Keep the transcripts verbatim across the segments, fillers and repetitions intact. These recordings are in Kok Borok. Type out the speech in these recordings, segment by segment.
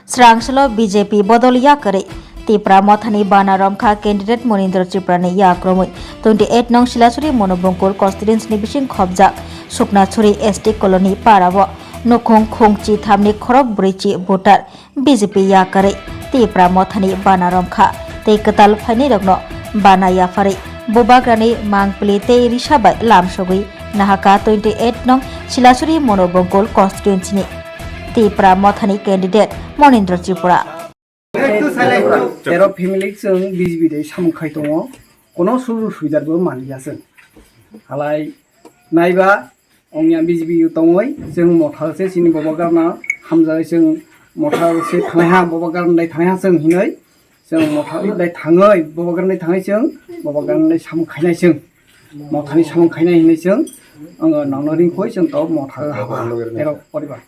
Srangsalo B J P bodol yakarwi Tipra Mothani bana romkha candidate Monindra Tripura ni yakromwi twenty eight nong Silasuri Monobongkul constituency ni bising khobjak Suknachuri S T colony parao nukhung khungchi thamni khorok brwichi voter B J P yakarwi Tipra Mothani bana romkha tei kwtal phainairokno bana yapharwi bubagrani mangpili tei risa bai lamsogwi nahaka twenty eight nong Silasuri Monobongkul constituency ni Tipra Mothani candidate Monindra Tripura. Tero family chwng B J P de samung khai tongo, kono suru suidarbo manliya chwng. Halai naiba ongya B J P tongoi chwng motha se chini bobo garna hamjai chwng motha se thanai ha bobo garna dai thanai ha chwng hinoi chwng motha dai thangoi bobo garna dai thangai chwng bobo garna dai samung khainai chwng mothani samung khainai hinoi chwng ang nangno ringkhoi chwng to motha haba ero poriba.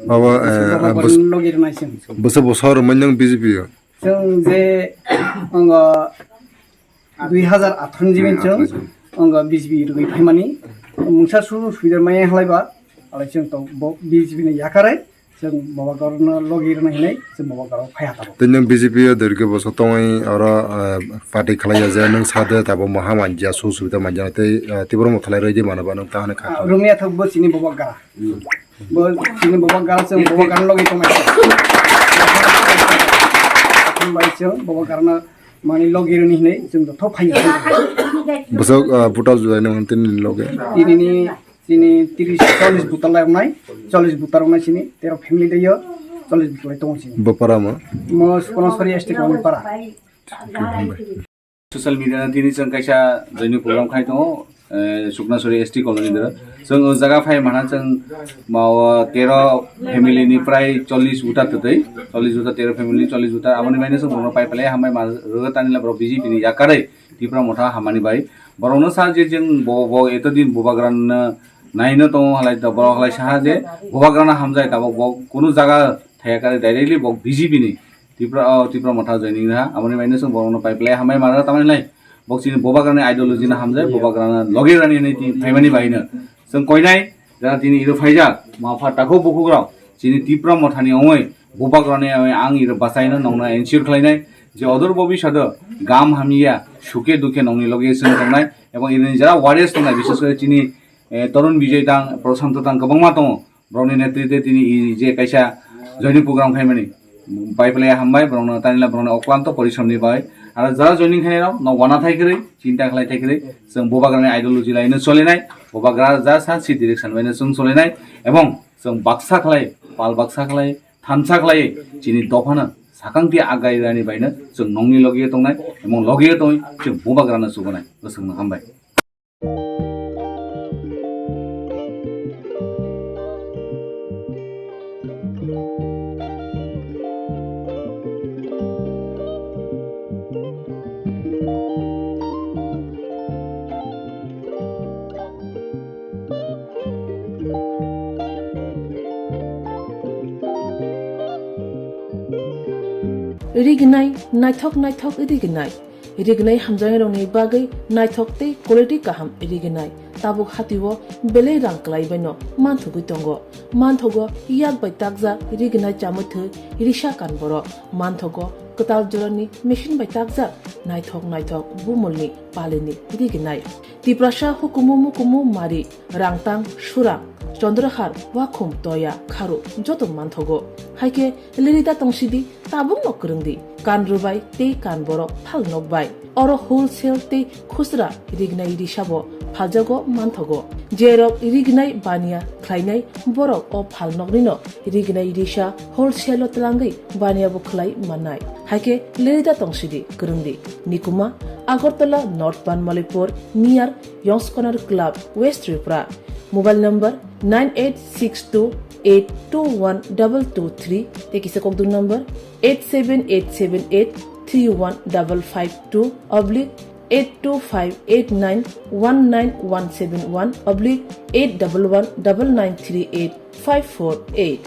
Baba, eh, Baba ah, bus-, logi rwnai chwng. Bwsa bwsa rwmani nang B J P o? Chwng je ang dui hazar atharo ni jiben chwng ang B J P rwgwi phaimani mungsa suru suidar maya halaiba alai chwng to bo B J P ni yakare chwng bobo garno logi rwnai hinai chwng bobo garo phaiya tabo. Tei nang B J P o dwrikhe bwsa tongwi oro, eh, party khlaiya je nang sade tabo maha manja su subida manja tei, eh, Tipra Motha lai rwidi mano ba nang ta hwnwi kha. Ah, rumya thok bo chini bobo gara. Bo chini bobo gara chwng bobo gara logi tongnai. Akhon bai chwng bobo garna mani logi rwni hinwi chwng joto phaiya. Bwsa, eh, buta judai nang tini loge. Tini ni Chini tiris, chollish buta lai wngnai, chollish buta wngnai chini, tero family de yo, chollish buta lai tongo chini. Bo para mo? Mo Sukunasori S T Colony para. Social media na tini chwng kaisa joini program khai tongo, eh, Sukunasori S T Colony dero. Chwng o jaga phai mana chwng ma o tero family ni prai chollish buta twtwi, chollish buta tero family, chollish buta aboni maino chwng bono pai phalai hambai ma rwgwi tanila borok B J P ni yakarwi Tipra Motha hamani bai. Borokno sa je chwng bo, bo eto din bubagrano naino tongo halai to borok halai saha je bubagrano hamjai tabok bo kunu jaga thaya kare directly bo B J P ni Tipra, o Tipra Motha joining ha aboni maino chwng borokno pai phalai hambai mano tamani lai bo chini bubagrani ideology no hamjai bubagrano logi rani hinwi tini phaimani bai no chwng koinai jara tini iro phaijak ma pha takhuk bukhuk rok chini Tipra Motha ni ongoi bubagrani ongoi ang iro bachaino nongno ensure khlainai je odor bobisado gam hamya suke dukhe nongni logi chwng tongnai ebong irini jara warriors tongnai bises kore chini eh, Torun Bijoy tang, Prashanto tang kwbangma tongo. Borokni netrite tini i je kaisa joining program khaimani. Bai phalai hambai borokno tanila borokni oklanto porishomni bai. Aro jara joining khainai rok no wana thai kwrwi, chinta khlai thai kwrwi, chwng bubagrani ideology laino solinai, bubagra ja sa si direction baino chwng solinai, ebong chwng baksa khlai, pal baksa khlai, thansa khlai chini dophano sakangti agai rani baino chwng nongni logi tongnai, ebong logi tongwi chwng bubagrano chubanai. Bwswkno hambai. Rignai, naithok naithok rignai. Rignai hamjaknairokni bagwi naithok tei quality kaham rignai. Tabuk hatio belai rang kwlai baino manthogwi tongo. Manthogo yak bai takjak rignai chamwi thwi risa kan borok. Manthogo kwtal jorani machine bai takjak naithok naithok bumulni palini rignai. Tiprasa hukumu mukumu mari, rangtang, surang, chondrahar, wakhum, toya, kharu joto manthogo. Haikhe lirida tongsidi, tabukno kwrwngdi, kan rwbai tei kan borok phal nokbai. Oro wholesale tei khusra rignai risabo phaljago manthogo. Jerok rignai baniya khlainai borok o phal noknino rignai risa wholesale o twlangwi baniya bo khlai mannai. Haikhe lirida tongsidi kwrwngdi. Nikuma, Agartala North Banmalipur, near Yong's Corner Club, West Tripura. Mobile number nine eight six two eight two one double two three tei kisa kokdwng number eight seven eight seven eight three one double five two oblique eight two five eight nine one nine one seven one oblique eight double one double nine three eight five four eight.